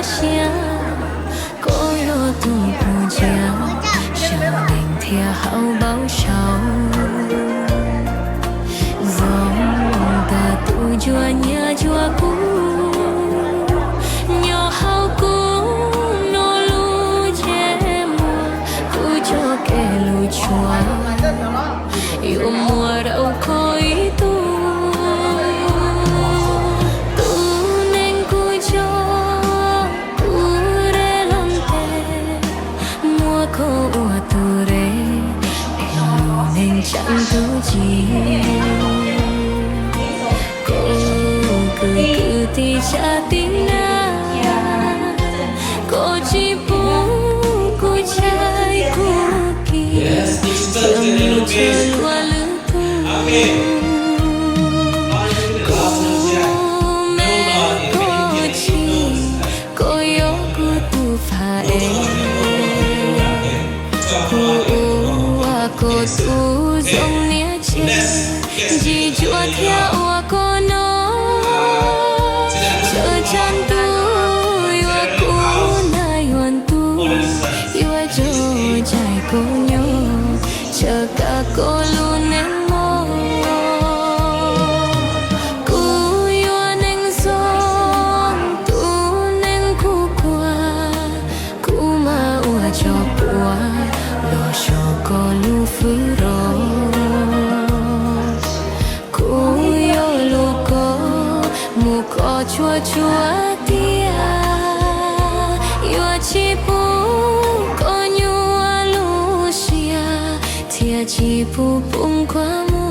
siab, koj yog tus puag ntsia saum neeg thiab hauv npau suav. Zoo tag tus ntsuag nyiam ntsuag kuv, nyob hauv kuv nub lub ntsej muag, kuv tso kev lus tshuav yuav muaj rau koj ib tug. Tus neeg kuv nco, kuv de los ntes, muab koj ua tus de, es lub neej tseem tu ci. Kuv kwv kwv tij tsa tij nag, koj tsis pub kuv chaw kuv kis, thiaj mus ntshaw dua lwm tus. Kuv me koj tsis, koj yog kuv tus fab es, kuv ua koj tus zoo niam tsev, ntsis ntsuag thiaj ua koj noj, tsawg tsawg ntuj yuav kuv nag yuav ntuj, yuav tso cai koj nyob, tsawg kav koj lub neej mog. Kuv yuav neeg zoo, tus neeg kuv kuaj, kuv mam ua tso puav los so koj lub fwj ros. Kuv yuav lus koj mus kom tsuag tsuag tiag, yuav tsis pub koj nyuaj lub siab, thiaj tsis pub poob kua muag.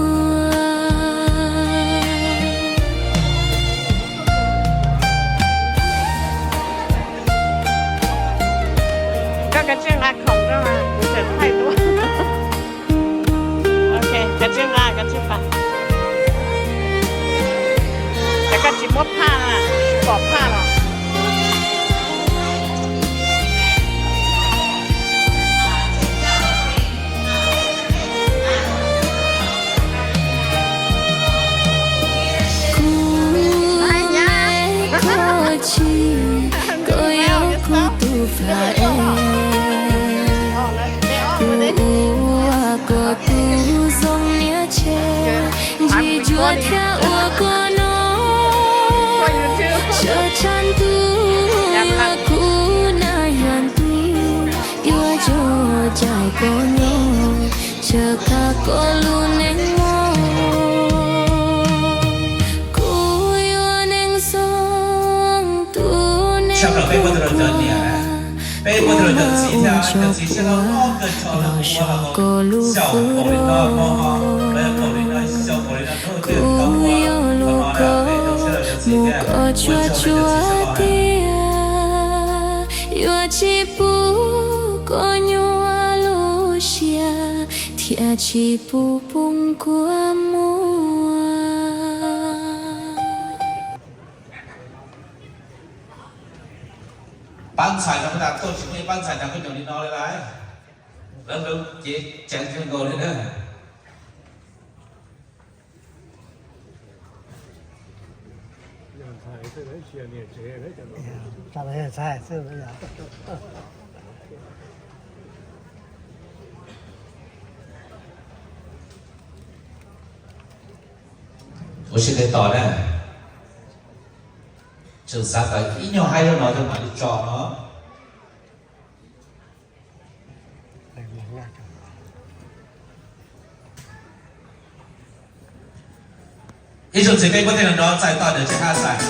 Koj kav tsij nqa khoom rau, kuv tseem thaij duab. Ok, kav tsij nqa, kav tsij pam. Ces koj tsis muab phaj na, tsis pom phaj los. Kuv me koj tsis, koj yog kuv tus fab es, kuv ua koj tus zoo niam tsev, ntsis ntsuag thiaj ua koj noj, tsawg tsawg ntuj yuav kuv nag yuav ntuj, yuav tso cai koj nyob, tsawg kav koj lub neej mog. Kuv yuav neeg zoo, tus neeg kuv kuaj, kuv mam ua tso puav los so koj lub fwj ros. Kuv yuav lus koj mus kom tsuag tsuag tiag, yuav tsis pub koj nyuaj lub siab, thiaj tsis pub poob kua muag. Pab ntxhais no, pab ntxhais no koj nyob li no li lawm, lawv cev ceev kawg nkaus li na. Ua si tes tos na, tseem xav tau ib nyuag haib lub no coj mam li tso no. Ib zaug ntxiv peb muab tej no nrov txais toj ntawm tsis hab xais.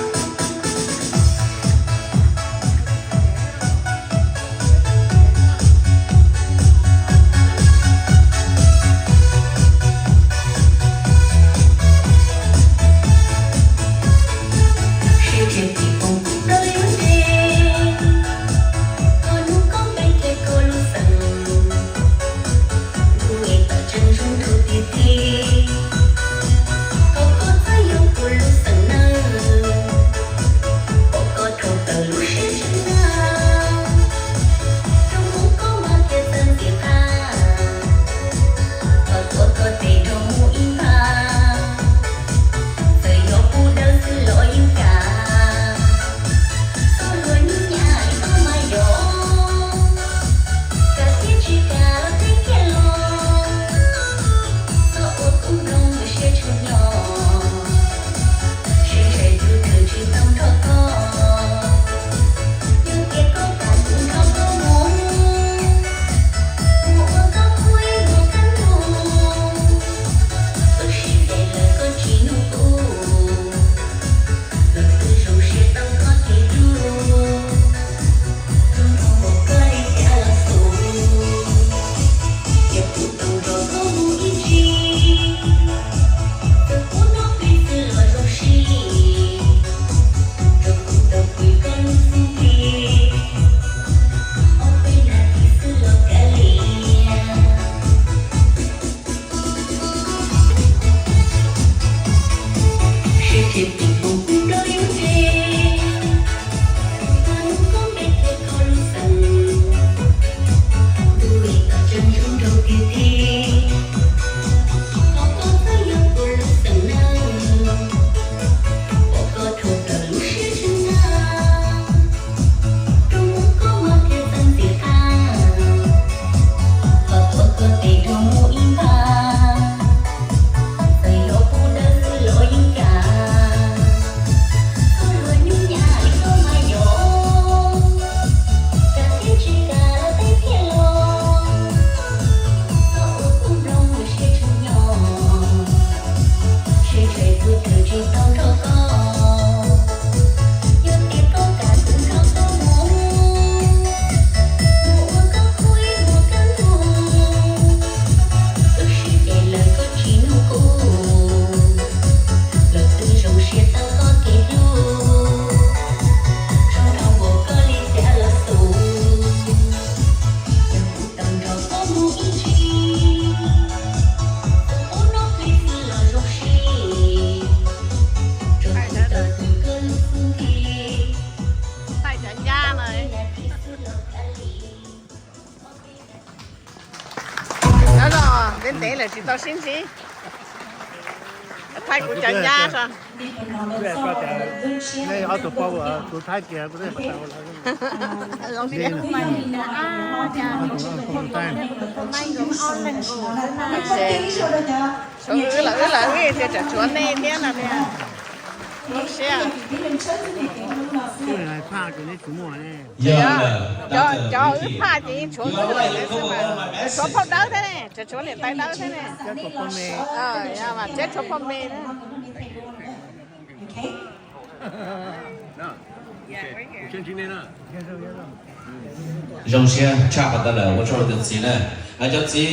Ntev ntev lawm tsis tau sib ntsib. Thaij kuv cov nyab os. Nej ob tug paub tus Thaib kiag. Zoo siab. Tshuav wb lawm, wb lawm wb tias tsam tshuav nej thiab no tiag. Zoo siab. Cov wb phaj ces yeej tshuav wb lawm xwb mas, tshuav phauj dawb thiab ne, tshuav tshuav niam tais dawb thiab ne. Thiab tshuav phauj me thiab. Zoo siab tshaj qhov ntawd lawm, ua tsaug rau cov txiv na. Cov txiv,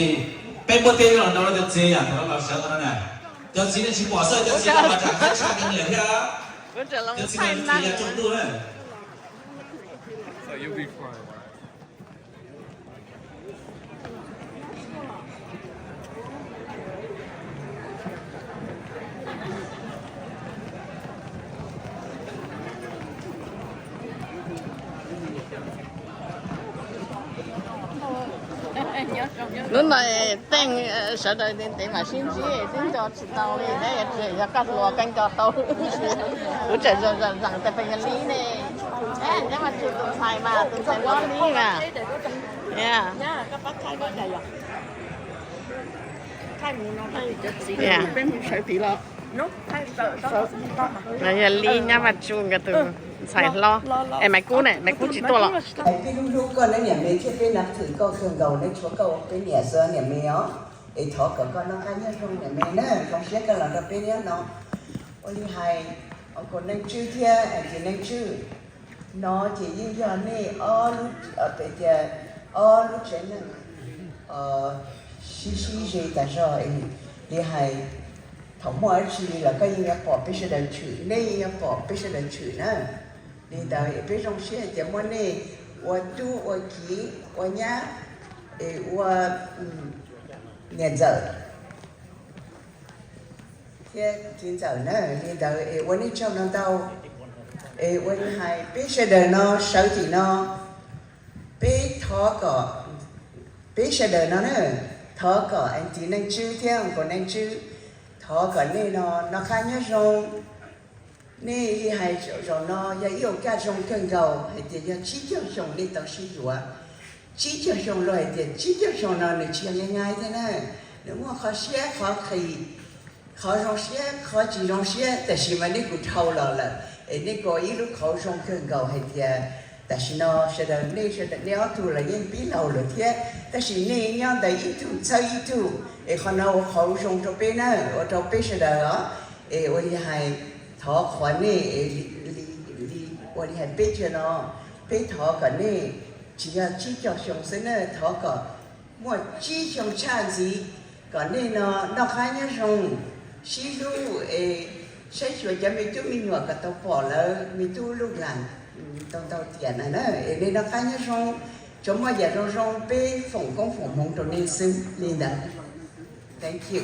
peb muab teb los rau cov txiv yom, los sawv no na. Cov txiv nej tsis pom xwb, cov txiv los mas tshaj tshaj niam thiab. Cov txiv mas txiv yog tsaus ntuj na. Lub no teej sawv daws ntev ntev mam sib ntsib, twb nco tsis tau li thiab, yog koj hluas koj nco tau. Kuv tseem zaum zaum tas pes yog Li ne. Nyob mas tsis tus ntxhais mas, tus ntxhais hlob Li mas. Yog Li nyob Vaj Tsum nkawd tus ntxhais hlob. Es Maiv Kub ne, Maiv Kub tsis tuaj los? Peb hlub hlub koj na niam me thiab peb nab thwm koj kawg nkaus, neb tshuav koj ua peb niam xwb niam me os. Es thov kom koj noj qab nyob zoo niam me na, zoo siab koj los nrog peb nyob no. Ua li hais, ua Neej Tswb thiab Txiv Neej Tswb, no ces yeej yog nej ob lub, tias ob lub tsev neeg sib sib ze tas zog. Li hais, thaum muaj dab tsi los koj yeej yuav pom peb sawv daws tshwm, nej yeej yuav pom peb sawv daws tshwm na. Li ntawd es peb zoo siab hais tias muaj nej ua tub ua kiv ua nyab, es ua niam ntxawm thiab txiv ntxawm na. Li ntawd es ua nej tsaug no ntau. Es ua li hais peb sawv daws no sawv tim no, peb thov kom, peb sawv daws no na, thov kom Txiv Neej Tswb thiab Uncle Neej Tswb, thov kom nej no noj qab nyob zoo. Nej li hais zaum no yog ib au kaj zoo kawg nkaus hais tias yog tsib caug xyoo nej tau sib yuav. Tsib caug xyoo luag hais tias tsib caug xyoo no nws tsis yog nyab nyab thiab na, nws muaj qhov siab qhov qis, qhov zoo siab qhov tsis zoo siab, tab sis mas nej kuj dhau los lawm, es nej kuj ib lub qhov zoo kawg nkaus hais tias tam sim no sawv daws nej, sawv daws nej ob tug los yeej pib laus lawm thiab, tab sis nej nyob ntawm ib tug txhawb ib tug, es qhov no ua qhov zoo rau peb na, ua rau peb sawv daws os. Es ua li hais, thov qhuas nej, li ua li hais peb chaw no, peb thov kom nej tsis yog tsib caug xyoo xwb na, thov kom muaj tsib xyoo tshaj ntxiv, kom nej no noj qab nyob zoo, sib hlub es saib xyuas cov me tub me nyuam kom tau pom lawv me tub lub las tau ntau tiam na, es nej noj qab nyob zoo, tsuas muaj yam zoo zoo peb foom koob foom hmoov rau nej xwb li ntawd. Thank you.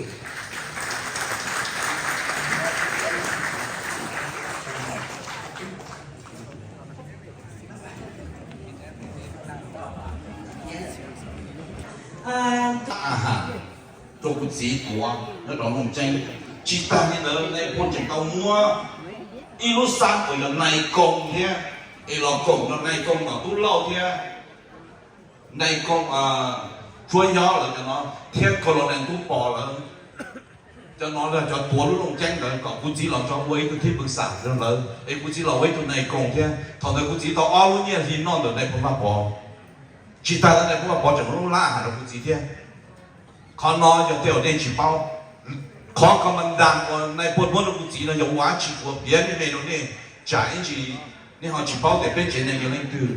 Rau kuv txiv tuav nyob rau Looj Ceeb. Tsis tas li ntawd nais phoo tseem tau muab ib lub xab uas yog nais koom thiab, es los koom rau nais koom Nom Tub Lauj thiab nais koom Tshuab Nyob lawv cov no, thiab Colonel Tub Pov lawv cov no, cov tuav lub Looj Ceeb ntawd kom kuv txiv los tso ua ib tug thib pwv xam rau lawv, es kuv txiv los ua ib tug nais koom thiab. Thaum ntawd kuv txiv tau ob lub nyiaj hli noj ntawm nais phoo Vaj Pov. Tsis tas li nais phoo Vaj Pov tseem muab lub lab hais rau kuv txiv thiab. Qhov no yog tej uas nej tsis paub. Qhov commandant uas nais phoo muab rau kuv txiv no yog ua dab tsi kuv piav me me rau nej, tsam ib ntsis nej ho tsis paub tias peb tsev neeg yog leej twg.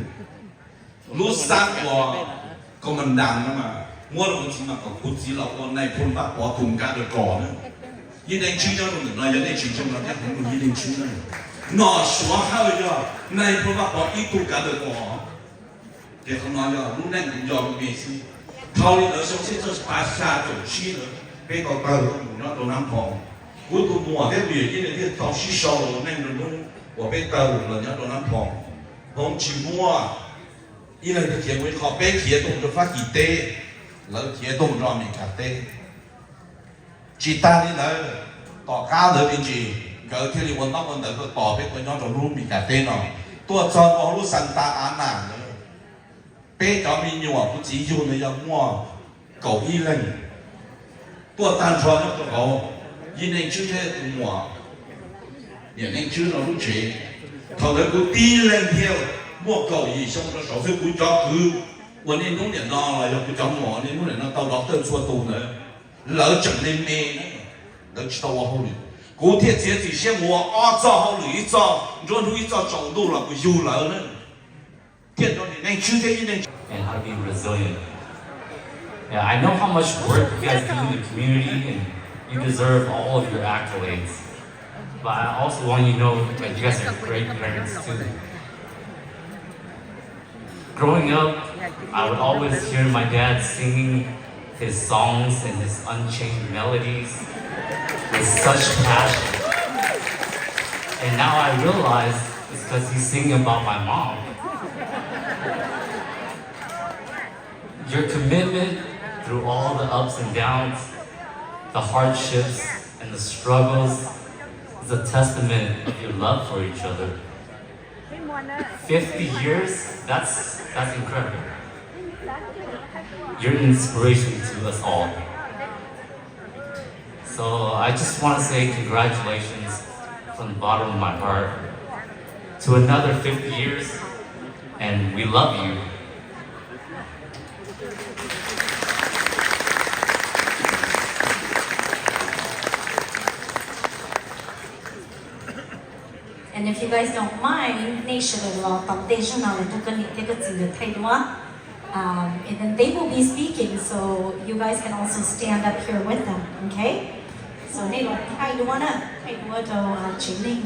Lub xab uas commandant no mas muab rau kuv txiv mas kom kuv txiv los ua nais phoo Vaj Pov tus kav dawm kos na. Yeej Deej Tswb nyob rau ntawm no, yog nej tsis ntseeg no thiab mus Yeej Deej Tswb na. Nom Suav Hawj yog nais phoo Vaj Pov ib tug kav dawm kos. Ces qhov no yog lub neej kuv nco me me xwb. Dhau li ntawd xyoo xib txoj xya caum tsib ntawd peb tau tawg mus nyob rau Nab Phoo. Kuv tus muam thiab tus yawm yij thiaj tau sib sau ua neej rau hnub uas peb tawg los nyob rau Nab Phoo. Hmoob tsis muaj, ib leeg khiav mus ib qho, peb khiav tuaj rau Fab Kis teb, lawv khiav tuaj rau Amelikas teb. Tsis tag li ntawd, tom qab ntawd me ntsis nkawd thiaj li ua ntaub ua ntawv tuaj tos peb tuaj nyob rau lub Meskas teb no. Tuaj txog rau hauv lub Santa Ana ntawd, peb cov me nyuam kuv txiv yug ntawd yog muaj kaum ib leeg. Tuaj tag nrho nyob rau hauv, Yij Neej Tswb thiab tus muam Niam Neej Tswb no lub tsev. Thaum ntawd kuv tib leeg thiab, muaj kaum yim xyoo rau saud xwb. Kuv cov kwv uas niaj hnub niam no los yog kuv cov muam niaj hnub niam no tau doctor txhua tus ntawd, lawv tseem me me, lawv tsis tau ua hauj lwm. Kuv thiaj txiav txim siab mus ua ob txoj hauj lwm, ib txoj nruab hnub ib txoj tsaus ntuj los kuv yug lawv na, thiaj rau niam neej tswb thiab ib neej and how to be resilient. Yeah, I know how much work you guys do in the community, and you deserve all of your accolades. But I also want you to know that you guys are great parents too. Growing up, I would always hear my dad singing his songs and his unchained melodies with such passion. And now I realize it's because he's singing about my mom. Your commitment through all the ups and downs, the hardships, and the struggles is a testament of your love for each other. Fifty years, that's, that's incredible. You're an inspiration to us all. So I just want to say congratulations from the bottom of my heart to another fifty years, and we love you. And if you guys don't mind, nej sawv daws los tom tej zog no, lawv tuaj koj niam thiab koj txiv lawv thaij duab. Um, and then they will be speaking, so you guys can also stand up here with them, okay? So nej los thaij duab na, thaij duab rau uh, tsev neeg.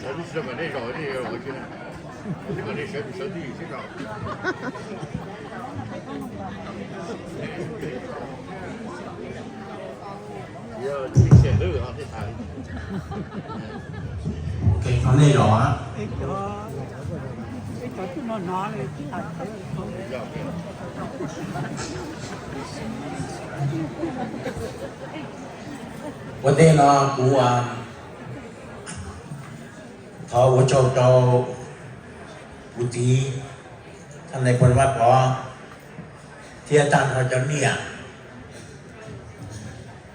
Sawv tsis sawv kom nej zaum, nej zaum, nej sawv tsis sawv twj ywm sib zaum. Qhov nej zaum, ua ntej no kuv thov ua tsaug rau kuv txiv, thaj nais phoo Vaj Pov, thiab tag nrho cov niam,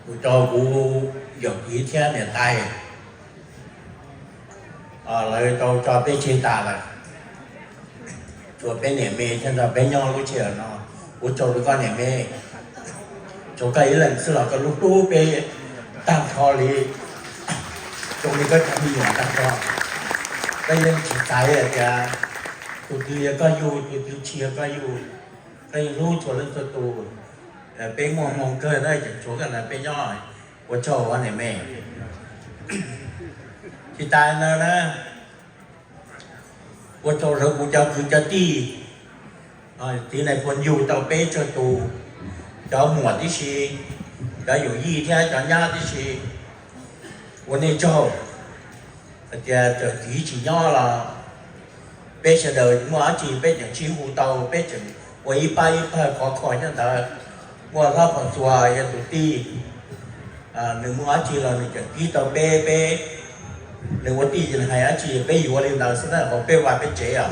ua rau kuv yawm txiv thiab niam tais lawv tau tso peb tseg tas lawm. Tshuav peb niam me thiab nrog peb nyob lub sij hawm no. Ua tsaug rau koj niam me, tsaug koj ib leeg xwb los koj hlub hlub peb tag nrho li, zoo li koj cov me nyuam tag nrho. Koj yeej tsis xaiv hais tias tus twg yog koj yug, tus twg tsis yog koj yug, koj yeej hlub txhua leej txhua tus. Peb muaj hmoo kawg na, ces tshuav koj ntawd peb nyob. Ua tsaug niam me. Tsis tas li ntawd na, ua tsaug rau kuv cov kwv cov tij, txiv nais phoo yug tau peb tsawg tus, cov muam tib si, cov yawm yij thiab cov nyab tib si, ua nej tsaug. Hais tias txawm txiv tsis nyob los peb sawv daws muaj dab tsi peb tseem sib hu tau, peb tseem ua ib pab ib pawg khov kho nyob ntawd. Muaj hlob Phom Txuas yog tus tij, nws muaj dab tsi los nws tseem pib tau peb, peb, nws ua tij ces nws hais dab tsi peb yuav li ntawd xwb na, hauv peb vaj peb tsev os.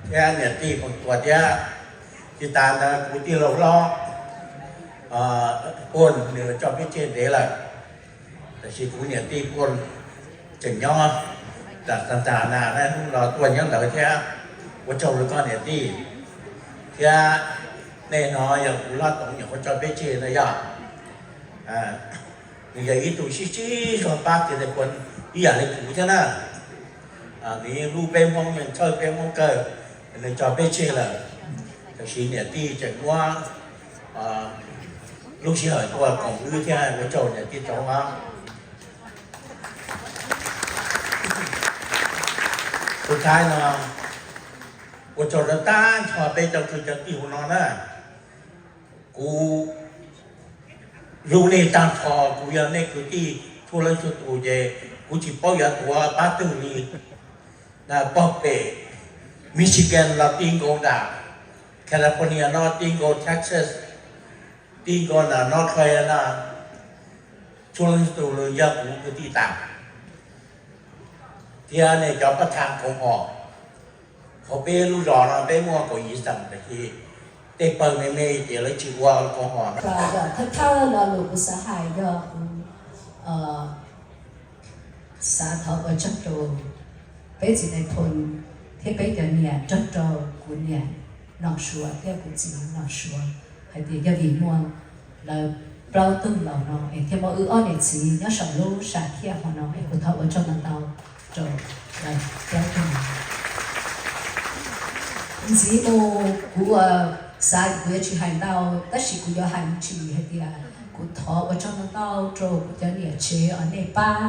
Thiab niam tij Phom Txuas thiab, tsis tas ntawd kuv tij laug hlob Phuaj nws tso peb tseg ntev lawm, tab sis kuv niam tij Phuaj tseem nyob, tam tas na hnub no tuaj nyob ntawd thiab. Ua tsaug rau koj niam tij thiab Nej no yog kuv Hlob Toov nyuam qhuav tso peb tseg no yog, nws yog ib tug sib sib zog pab kev tais kuv ib yam li kuv thiab na. Nws yeej hlub peb Hmoob, yeej txhawj peb Hmoob kawg, nws tso peb tseg lawm. Tiam sis niam tij tseem muab lub sij hawm tuaj koom wb thiab, ua tsaug niam tij Toov os. Tus thaib no, ua tsaug rau tag nrho peb cov kwv cov tij hauv no na. Kuv hlub nej tag nrho, kuv yog nej kwv tij txhua leej txhua tus ces kuv tsis paub yuav tuav pab twg li. Pog pem Michigan los ti nkaus nram California no, ti nkaus Texas, ti nkaus nram North Carolina, txhua leej txhua tus yog kuv kwv tij tas. Thiab nej cov pab thaj koom haum, hauv peb lub zos no peb muaj kaum yim xeem, tiam sis tej pawg me me ces lawv tsis ua koom haum no. Thawj thawj lo lus kuv xav hais yog kuv xav thov ua tsaug rau peb txiv Nais Phoo thiab peb cov niam nrog rau kuv niam Nom Suav thiab kuv txiv Nom Suav hais tias yog vim muaj lawv plaub tug laus no es thiaj muaj wb ob niam txiv nyob saum lub sam thiaj hmo no es kuv thov ua tsaug ntau ntau rau lawv plaub tug. Ntxiv mus kuv ua xav kuv yuav tsis hais ntau tab sis kuv yuav hais me ntsis hais tias kuv thov ua tsaug ntau ntau rau kuv cov niam tsev uas nej pab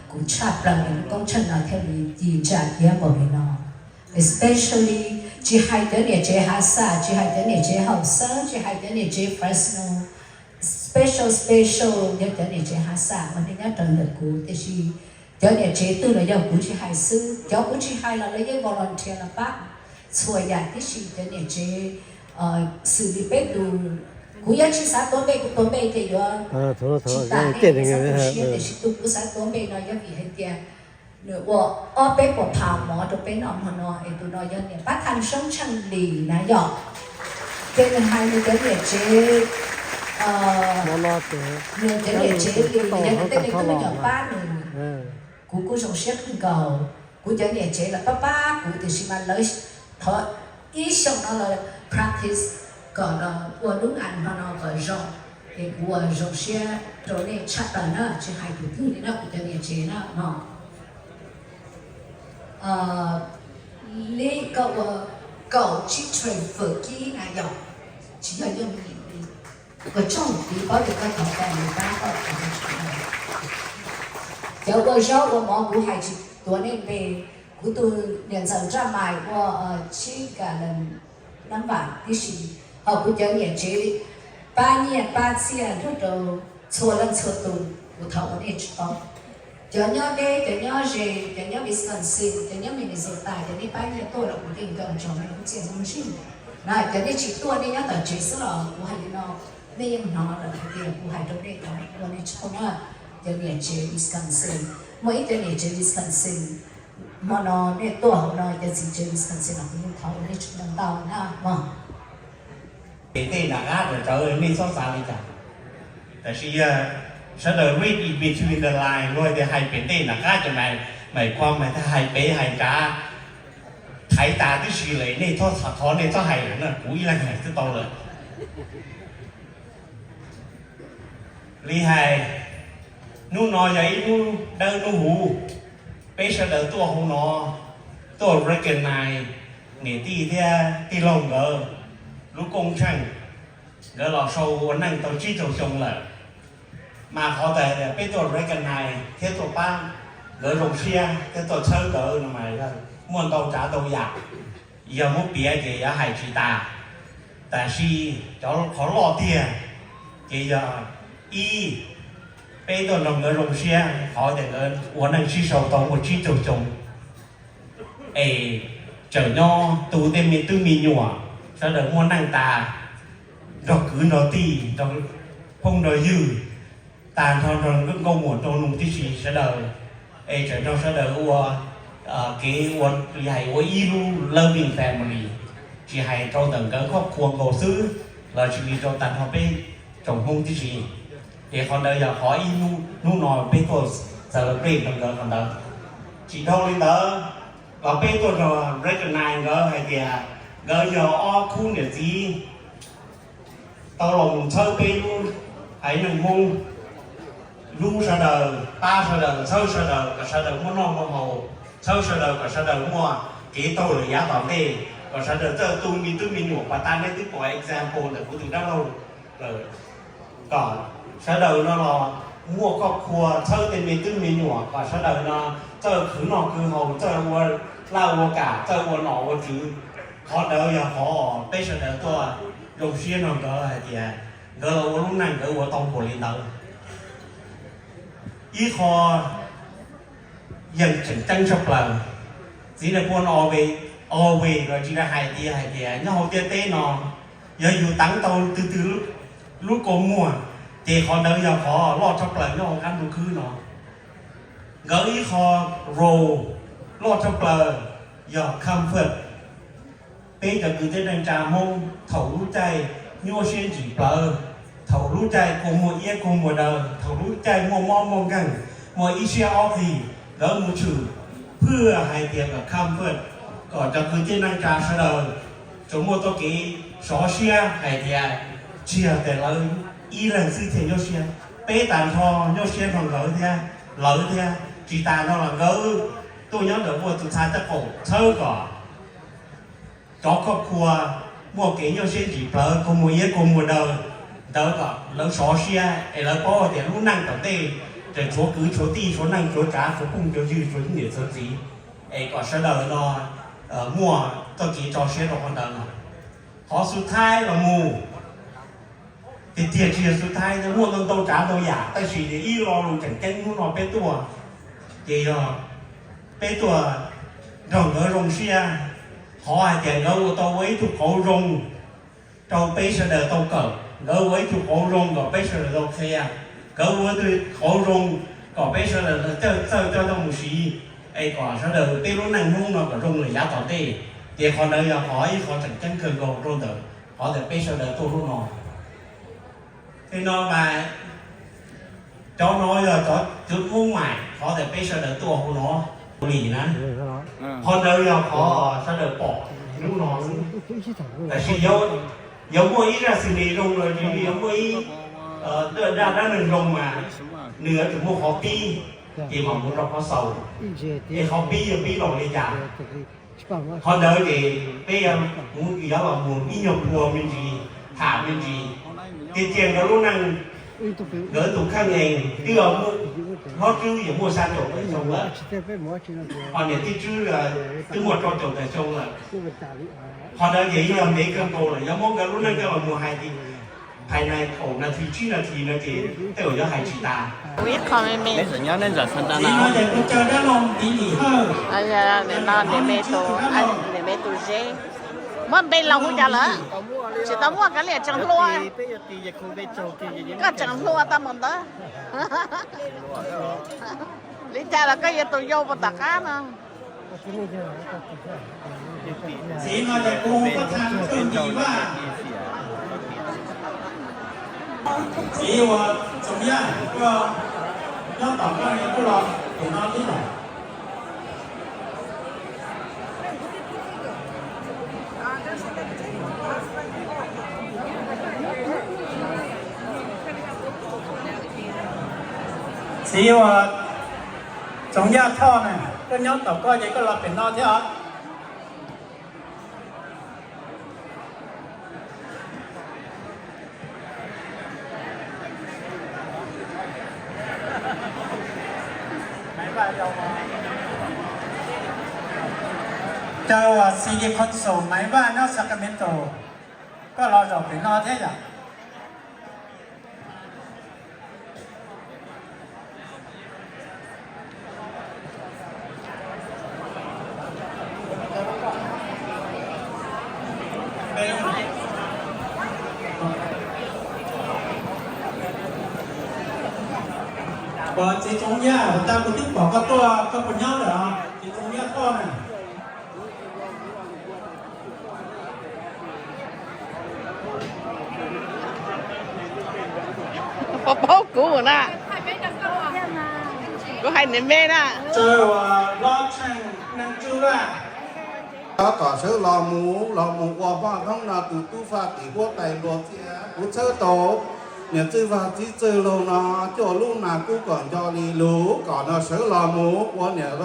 kuv tshaj plaws es lub koob tsheej no thiaj li ci ntsa kiag npaum li no. Especially tsis hais cov niam tsev Hav Xas, tsis hais cov niam tsev Hauv Xeeb, tsis hais cov niam tsev Fresno, special special yog cov niam tsev Hav Xas uas nej nyob raws ntawm kuv, tiam sis cov niam tsev twg los yog kuv tsis hais xwb, cov kuv tsis hais los lawv yeej volunteer los pab txhua yam tib si. Cov niam tsev xws li peb tus, kuv yuav tsis xav tuav npe, kuv tuav npe ces yuav tsis tas nej xav tu siab, tiam sis tus kuv xav tuav npe no yog vim hais tias nws ua ob peb puas phav mov rau peb noj hmo no es tus no yog niam pab thaj Soob Tsheej Lis na yom. Ces nws hais nws cov niam tsev, nws cov niam tsev Lis yog nws tej me tub me nyuam pab nws. Kuv kuj zoo siab kawg nkaus, kuv cov niam tsev los pab pab kuv tiam sis mas lawv thov ib xyoos no lawv practice kom los ua lub ngan hmo no kom zoo, es kuv ua zoo siab rau nej tshaj plaws na, tsis hais tus twg li na, kuv cov niam tsev na no. Li koj ua kaum tsib tray fawm kib na yom, tsis yog yooj yim li. Ua tsaug vim paub tias koj thov family pab koj. Cov ua zaub ua mov kuv hais tsis tuav nej npe, kuv tus niam ntxawm Nraj Mai ua tsib gallon nab vam tib si, ho kuv cov niam tsev pab nyiaj pab txiaj nrog rau txhua leej txhua tus, kuv thov ua nej tsis tau. Cov nyob deb, cov nyob ze, cov nyob Wisconsin, cov nyob Minnesota, cov nej pab nyiaj tuaj los kuv yeej nco ntsoov nej lub txiaj lub ntsig na. Cov nej tsis tuaj, nej nyob tom tsev xwb los kuv hais li no, nej yeej hnov lawm hais tias kuv hais rau nej, thov ua nej tsis tau na. Cov niam tsev Wisconsin, muaj ib cov niam tsev Wisconsin, hmo no nej tuaj hauv no cov txiv tsev Wisconsin los kuv yeej thov ua nej tsis tau ntau na mog. Pem tej nram qab rawv rawv nej txhob xav li cas. Tab sis yog sawv daws read in between the line, luag tias hais pem tej nram qab cov mais, mais khuam mais thiaj hais pem hais nrad, thaiv tas tib si lawm, nej txhob thov, nej txhob hais lawm na, kuv ib leeg hais twb tau lawm. Li hais, hnub no yog ib hnub dawb hnub huv, peb sawv daws tuaj hauv no, tuaj recognize niam tij thiab tij laug nkawd lub koob tsheej. Nkawd los sau ua neej tau tsib caug xyoo lawm, mas qhov tas peb tuaj recognize thiab tuaj pab nkawd zoo siab thiab tuaj txhawb nkawd no mas muaj ntau tsav ntau yam, yog muab piav ces yuav hais tsis tas. Tab sis cov qhov loj tiag ces yog ib, peb tuaj nrog nkawd zoo siab qhov tias nkawd ua neej sib sau tau muaj tsib caug xyoo, es tseem nyob tu tej me tub me nyuam, sawv daws muaj neej tas, nrog kwv nrog tij, nrog phooj nrog ywg, tag nrho nrog nkauj muam nraug nus tib si sawv daws, es tseem nrog sawv daws ua kev ua, hais ua ib lub loving family, tsis hais rau ntawm nkawd khob khua nkaus xwb, los sis li rau tag nrho peb tsoom Hmoob tib si. Ces qhov ntawd yog qhov ib hnub, hnub no peb tuaj celebrate rau nkawd qhov ntawd. Tsis dhau li ntawd los peb tuaj nrog recognize nkawd hais tias nkawd yog ob khub niam txiv tau los mus txhawb peb lub haiv neeg Hmoob, hlub sawv daws, pab sawv daws, txhawb sawv daws kom sawv daws muaj noj muaj haus, txhawb sawv daws kom sawv daws muaj kev taug lawm yav tom ntej, kom sawv daws txawj tu me tub me nyuam pas tas nej twb pom example ntawm kuv tus dab laug lawm, kom sawv daws no los muaj koj khua txhawb tej me tub me nyuam kom sawv daws no txawj khwv noj khwv haus, txawj ua laj ua kam, txawj ua nom ua tswv. Qhov ntawd yog qhov peb sawv daws tuaj zoo siab nrog nkawd hais tias nkawd los ua lub neej nkawd ua tau npaum li ntawd. Ib qho yeej tseem ceeb tshaj plaws, txiv nais phoo always, always los tsis da hais tias, hais tias nyob hauv ntiaj teb no yog yus teev tau twg twg lub kua muag, ces qhov ntawd yog qhov loj tshaj plaws nyob hauv qab ntuj khwb no. Nkawd ib qho role loj tshaj plaws yog comfort. Peb cov kwv tij neej tsa Hmoob thaum lub caij nyuaj siab ntsim plawv, thaum lub caij kua muag iab kua muag daw, thaum lub caij muaj mob muaj nkeeg, muaj ib siab ob qig, nkawd mus tshwm phwj hais tias kom comfort, kom cov kwv tij neej tsa sawv daws tsuas muaj txoj kev sov siab hais tias tsis yog tias lawv ib leeg xwb thiaj nyuaj siab, peb tag nrho nyuaj siab nrog nkawd thiab, lawv thiab. Tsis tas no los nkawd tuaj nyob ntawm muaj tus txha tej qaum txhawb kom cov koj khua muaj kev nyuaj siab ntsim plawv, kua muag iab kua muag daw ntawd kom lawv sov siab es lawv paub tias lub neej tom ntej tseem tshuav kwv tshuav tij, tshuav neej tshuav tsav, tshuav phooj tshuav ywg, tshuav niam tshuav txiv, es kom sawv daws no muaj txoj kev tso siab rau qhov ntawd no. Qhov xub thawj los mus, tiag tiag tsis yog xub thawj, muaj ntau ntau tsav ntau yam, tab sis ib lo lus tseem ceeb hnub no peb tuaj, ces yog peb tuaj nrog nkawd zoo siab, qhov hais tias nkawd ua tau ua ib tug qauv zoo rau peb sawv daws tau kawm, nkawd ua ib tug qauv zoo kom peb sawv daws tau qhia, nkawd ua ib tug qauv zoo kom peb sawv daws txawj coj tau mus siv, es kom sawv daws peb lub neej Hmoob no kom zoo lawm yav tom ntej. Ces qhov ntawd yog qhov ib qhov tseem ceeb kawg nkaus rau ntawm qhov ntawm peb sawv daws tuaj hnub no. Tej no mas cov no yog cov cov Hmoob mas qhov ntawm peb sawv daws tuaj hauv no li na. Qhov ntawd yog qhov sawv daws pom hnub no xwb. Tab sis yuav muaj ib zaj xws li zoo los yog yuav muaj ib zaj dab neeg zoo mas nws yuav tsum muaj qhov pib, ces mam mus rau qhov xaus, es qhov pib yuav pib los li cas. Qhov ntawd ces peb yuav, kuv yuav los mus ib nyuag phua me ntsis, tham me ntsis. Tiag tiag nkawd lub neej, nkawd tus kheej es twb muaj hlob Tswb yuav muaj xya caum tawm xyoo lawm, ho niam tij Tswb twb muaj rau caum tawm xyoo lawm. Qhov ntawd ces yog ntev kawg nkaus lawm, yuav muab nkawd lub neej coj los mus hais tias phais na kaum nas this tsib nas this no ces tej zaum yuav hais tsis tas. Ib qho me me. Txiv no ces kuv caw dab laug Tiv Lim Hawj, no niam me tus, niam me tus Zeb. Muab npe laus hu cas lawm? Tsis tau muaj, kav liam tseem hluas. Koj tseem hluas tau mus ntawd. Li cas los koj yuav tus yau puas tom qab no. Txiv no ces kuv hu koj txha Txuj Ncis Vaj. Txiv uas Txoov Yaj, koj nyob tom koj ne, koj los pem no thiab lawm. Txiv uas Txoov Yaj Thoj na, koj nyob tom koj ces koj los pem no thiab os. Caw uas City Council Maiv Vaj nyob Sacramento, koj los zaum pem no thiab yom. Ua txiv Txoov Yaj, ua ntej kuv twb pom koj tuaj, koj puas nyob lawm os txiv Txoov Yaj Thoj na? Puas paub kuv na? Kuv hais niam me na. Tsaw uas Lob Tsheej Neej Tswb Vaj. Kom sawv los mus, los mus ua poj hnoob no tus tub faj tim huab tais nplua txiaj. Kuv txhawb tau niam txwj vaj txiv txwj laug no cuaj lub nas kub kom nco li lus, kom nws sawv los mus ua niam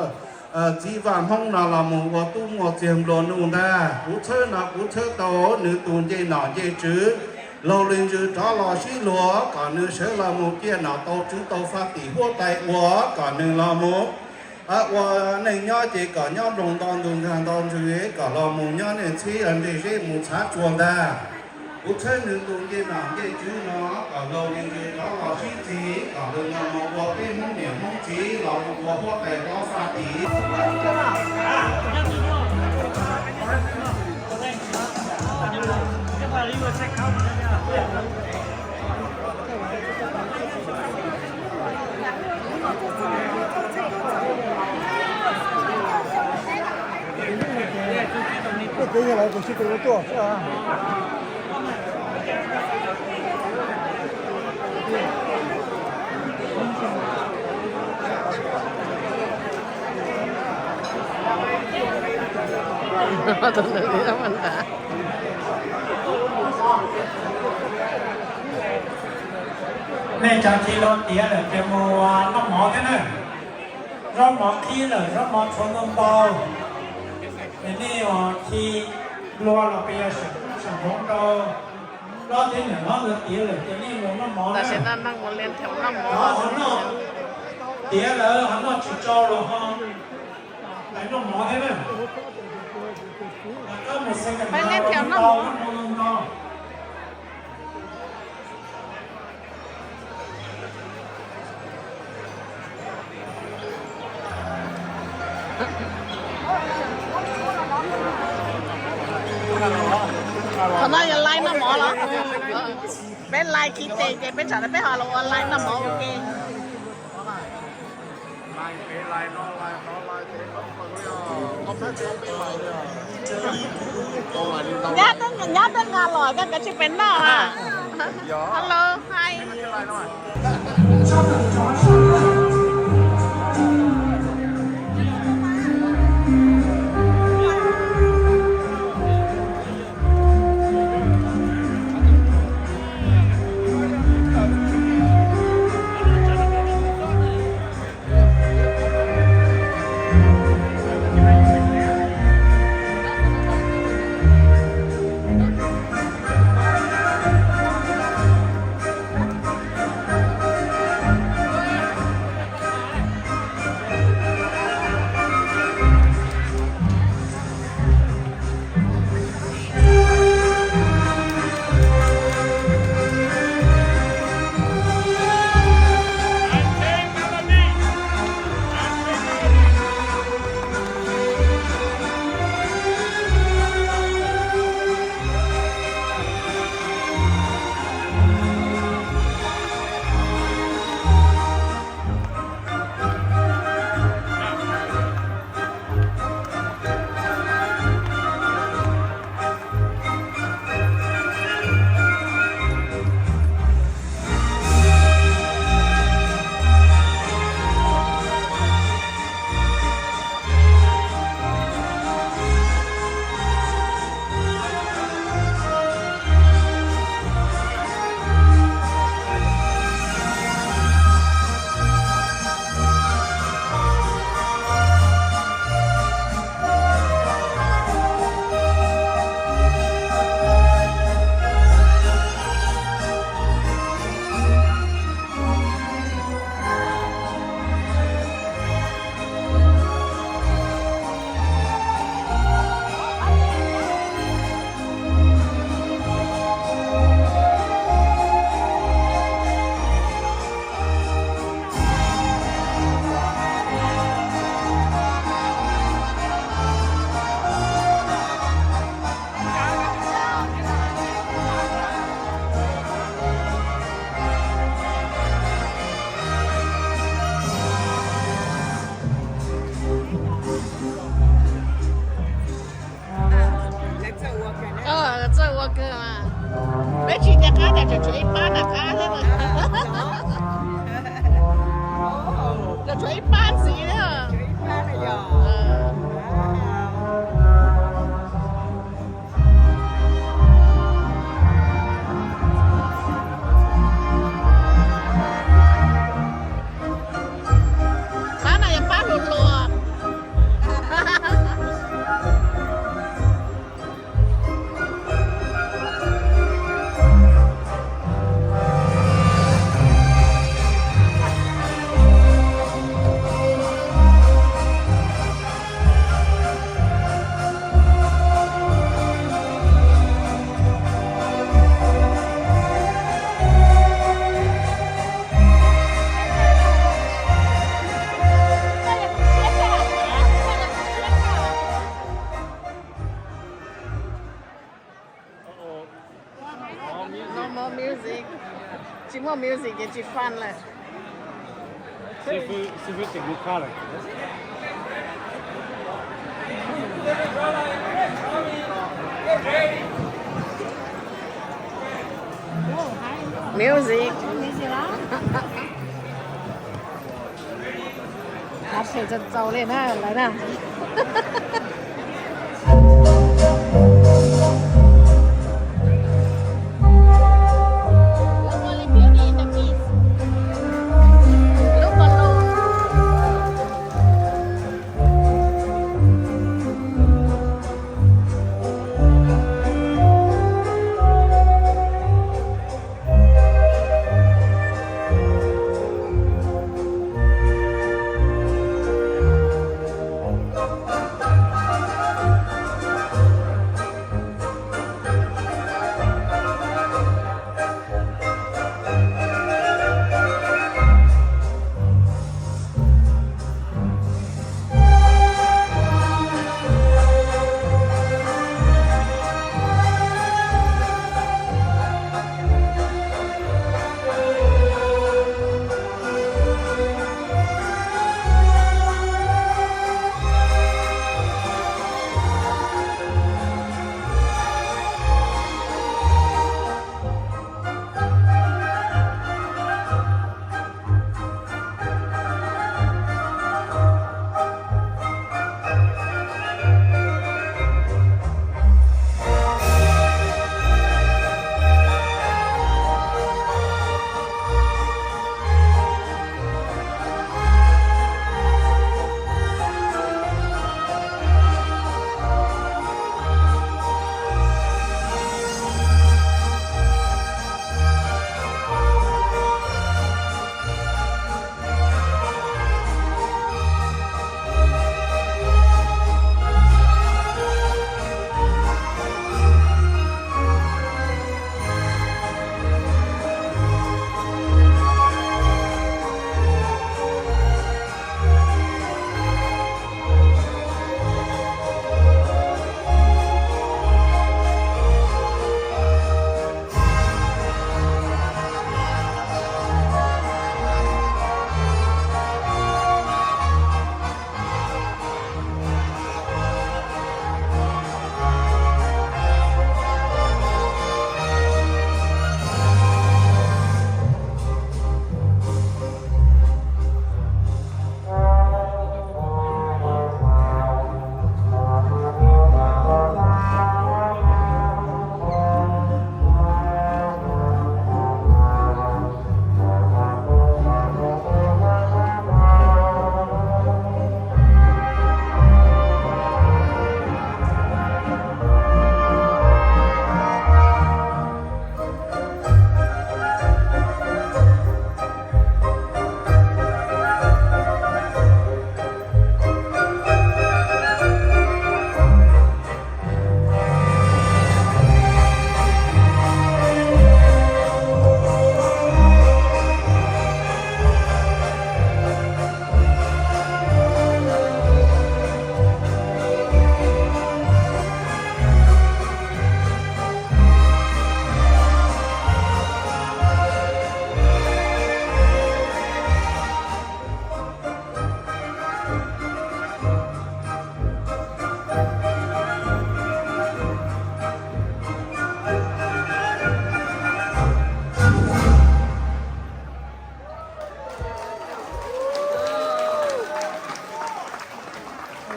txiv vaj hmoob no los mus ua tub muaj txiag nplua nuj ntag. Kuv txhawb no kuv txhawb tau nws tus ncej nom ncej tswv laug li ntsws rov los sib luag, kom nws sawv los mus ciaj nom tau tswv tau faj tim huab tais ua, kom nws los mus ua neej nyob ces kom nyob nploos nto ntug nkag nto ntsws, kom los mus nyob niaj txhib ntsej zeb mus txhav tsua ntag. Kuv txhawb nws tus ncej nom ncej tswv no kom laug li ntsws rov los sib txig, kom nws los mus ua peb hmoob niam hmoob txiv los mus ua huab tais rov faj tim. Nej cov khi los tiav lawm ces mus noj mov thiab na. Zaub mov qhib lawm, zaub mov tshuav ntau ntau. Ces nej khi nplua los pes yog sam hmoov rau hlob thiab niam hlob nkawd tiav lawm ces nej mus noj mov na. Hlob ho noj, tiav lawm ho noj tsis tsau los ho noj mov thiab na. Mus xeem ntau, noj ntau. Qhov no yog lais noj mov los? Peb lais khi tes ces peb tsam no peb ho los ua lais noj mov ua ke. Nyab twb nqa los koj kav tsij pem noj. Hello, hi. Txawj ua kawg mas. Peb tsis nco qab tias tseem tshuav ib pab nram qab thiab. Tseem tshuav ib pab ntxiv thiab. Ib pab na yog. Muaj music ces tsis fun lawm. Xib fwb, xib fwb tsis mus khab lawm. Music. Lawv phem txaus txaus li na, lawv na.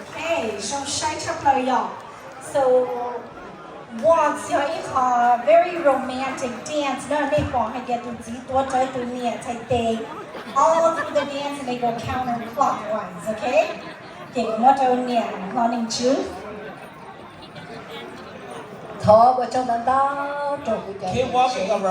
Okay, zoo saib tshaj plaws yom. So, waltz yog ib qho very romantic dance na, nej pom hais tias tus txiv tuav rawv tus niam txhais tes, all through the dance and they go counterclockwise, okay? Ces kuv muab rau niam hlo neeg tswv. Thov ua tsaug ntau ntau rau kuv cov, cov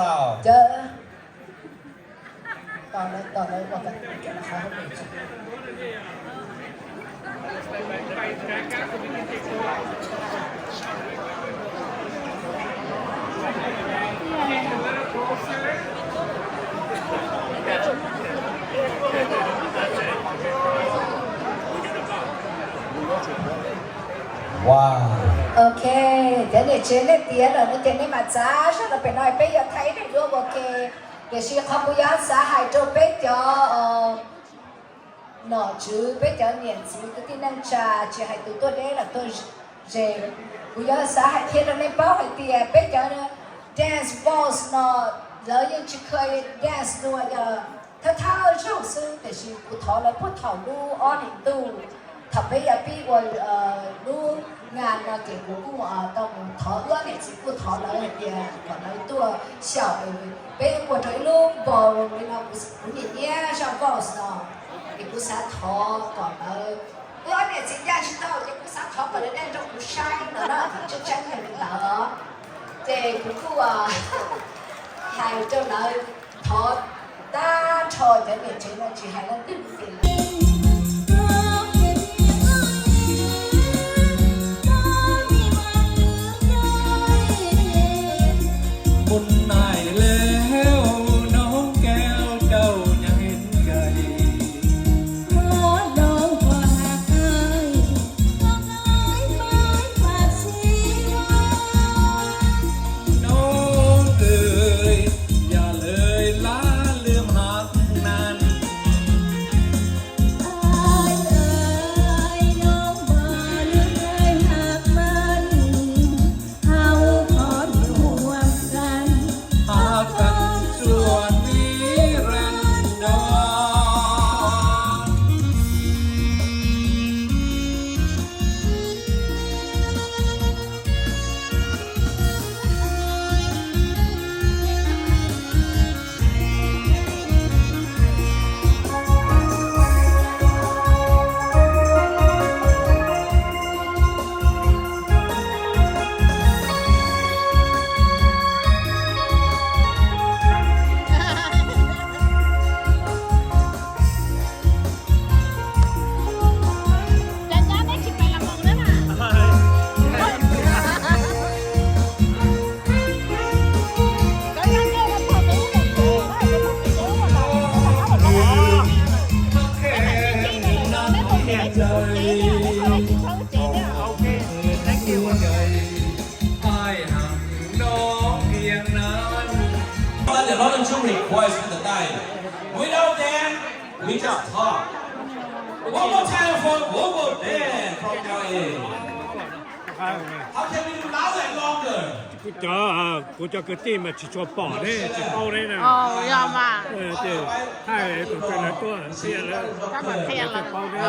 Ok, cov niam tsev nej tiav lawm no ces nej mam txav zog los pem no peb yuav thaij ib daim duab ua ke. Tiam sis qhov kuv yuav xav hais rau peb cov nom tswv, peb cov niam txiv kwv tij neej tsa, tsis hais tus tuaj deb los tuaj ze, kuv yuav xav hais qhia rau nej paub hais tias peb cov dance waltz no, lawv yeej tsis kheev dance dua, yog thawj thawj zaug xwb, tiam sis kuv thov lawv puag thaum lub ob hlis ntuj, thaum peb yuav pib ua lub nga no ces kuv kuj tau mus thov, wb ob niam txiv kuj thov lawv hais tias kom lawv tuaj xyaum, peb ua rau ib lub npaus li no, kuv nyiam nyiam zaj waltz no, es kuv xav thov kom lawv, wb ob niam txiv ncaj tsis tau ces kuv xav thov kom lawv dance rau kuv saib no na, tseeb tseeb yog li ntawd. Ces kuv kuj hais rau lawv, thov tag nrho cov niam tsev no tsis hais leej twg li. But the Lord should request the time. Without them, we just talk. One more time for Global Band from L A. How can we do louder and longer? Kuv cov, kuv cov kwv tij mas tsis tshua pom ne, tsis paub ne na. Yog mas. Ces hais tus kws lawv tuaj qhia lawv, lawv thiaj paub ne.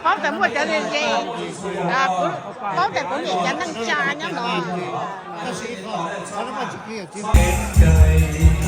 Paub tias muaj cov ntse, paub tias kuv nyiam cov neej tsa nyob no. Kev cai